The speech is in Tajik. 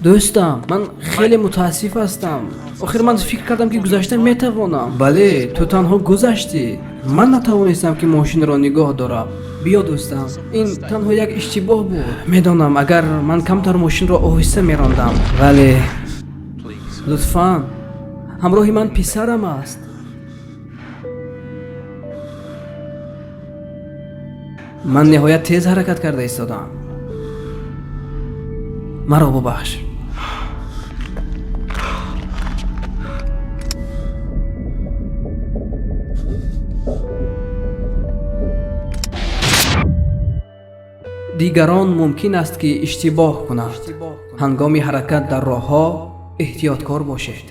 Дӯстам, ман хеле мутаассиф ҳастам. Охир ман фикр кардам, ки гузашта метавонам. Бале, ту танҳо гузаштӣ. Ман натавонистам, ки мошинро нигоҳ дорам. Биё, дӯстам, ин танҳо як иштибоҳ буд. Медонам, агар ман камтар мошинро оҳиста мерондам, вале лутфан, ҳамроҳи ман писарам аст. Ман ниҳоят тез ҳаракат карда истодам. Маро бубахш. Дигарон мумкин аст, ки иштибоҳ кунанд. Ҳангоми ҳаракат дар роҳҳо эҳтиёткор бошед.